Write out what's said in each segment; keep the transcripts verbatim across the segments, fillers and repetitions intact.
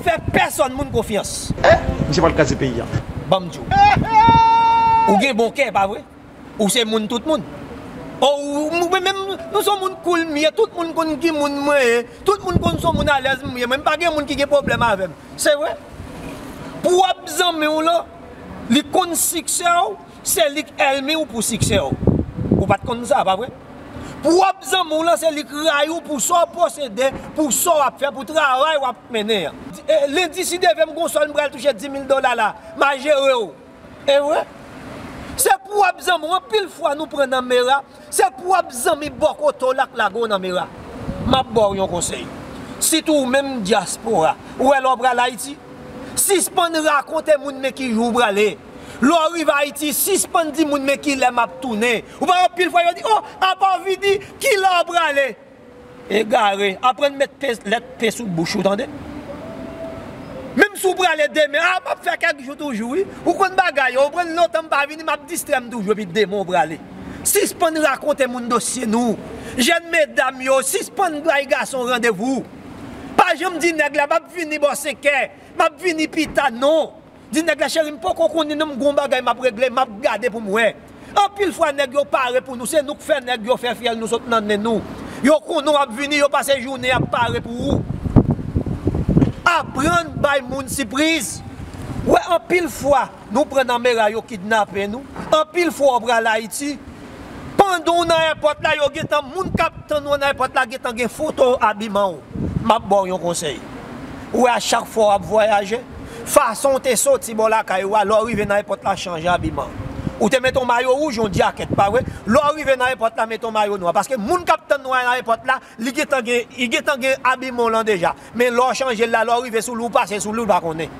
Fè pèsòn moun konfyans. Misye pral kraze peyi a. Ban m di w. Ou gen bon kè, pa vre? Ou se moun tout moun. O, ou, ou, men menm, nou se yon moun cool m ye, tout moun konn ki moun mwen ye, tout moun konn se yon moun alèz m ye, mwen m pa gen moun ki gen pwoblèm avè m. Se vre? Pwòp zanmi w lan, li konn siksè w, se li k ènmi w pou siksè w. Ou pa t konn sa, pa vre? Pwòp zanmi w lan, se li k rayi w pou sa w posede, pou sa w ap fè, pou travay w ap mennen an. E, lendi, si Dye vle, m gon sòl, m pral touche dis mil dola la, m a jere w. E vre? Se pwòp zanmi w, anpil fwa nou pran nan mera, se pwòp zanmi bò kote w la k lage w nan mera. M ap ba w yon konsèy. Sitou ou menm dyaspora, ou wè lè w pral Ayiti, sispann rakonte moun men ki jou w prale. Lè w rive Ayiti, sispann di moun men kilè m ap tounen. Ou pa wè anpil fwa yo di, o, apa w vini, kilè w prale? Egare, aprann met pe, lèt pe sou bouch ou, tande. Menm si w prale demen, a, m ap fè kèk jou toujou, wi. Ou konn bagay yo, ou konn lontan m pa vini, m ap distrè m toujou, epi demen w prale. Sispann rakonte moun dosye nou. Jèn medam yo, sispann bay gason randevou. Pa janm di nèg la, m ap vini bò senkè, m ap vini pita, non. Di nèg la, cheri, m poko konnen non, m gon bagay m ap regle, m ap gade pou m wè. Anpil fwa nèg yo pare pou nou, se nou k fè nèg yo fè fyèl nou sot nan nen nou. Yo konnen w ap vini, yo pase jounen ap pare pou ou. Aprann bay moun sipriz. Wè, anpil fwa nou pran nan mera, yo kidnape nou. Anpil fwa w pral Ayiti. Pandan w nan èpòt la, yo gentan, moun k ap tann ou nan èpòt la gentan gen foto abiman w. M ap ba w yon konsèy. Ou wè, a chak fwa w ap vwayaje, fason w te soti bò lakay ou a, lè w rive nan èpòt la, chanje abiman. Ou te mete yon mayo wouj, yon djakèt, pa vre? Lè w rive nan èpòt la, mete yon mayo nwa. Paske moun k ap tann ou a nan èpòt la, li gentan gen, li gentan gen abiman w lan deja. Men lè w chanje l la, lè w rive sou li, w pase sou li, w pa konnen.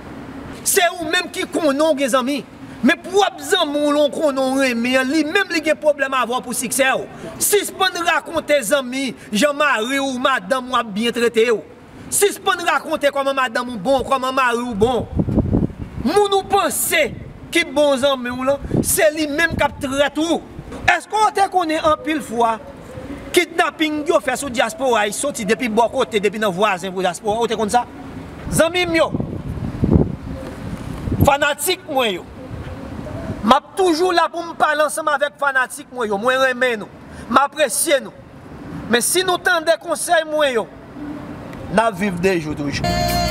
Se ou menm ki konnen w gen zanmi. Men pwòp zanmi w lan w konnen w renmen an, li menm li gen pwoblèm avè w pou siksè w. Sispann rakonte zanmi jan mari w, madanm w ap byen trete w. Sispann rakonte kòman madanm ou bon, kòman mari w bon. Moun ou panse ki bon zanmi w lan, se li menm k ap trèt ou. Èske w te konnen anpil fwa kidnaping yo fè sou dyaspora, y soti depi bò kote, depi nan vwazen pou dyaspora, ou te konn sa? Zanmi m yo, fanatik mwen yo, m ap toujou la pou m pale ansanm avèk fanatik mwen yo. Mwen renmen nou, m apresye nou. Men si nou tande konsèy mwen yo, n ap viv de jou toujou.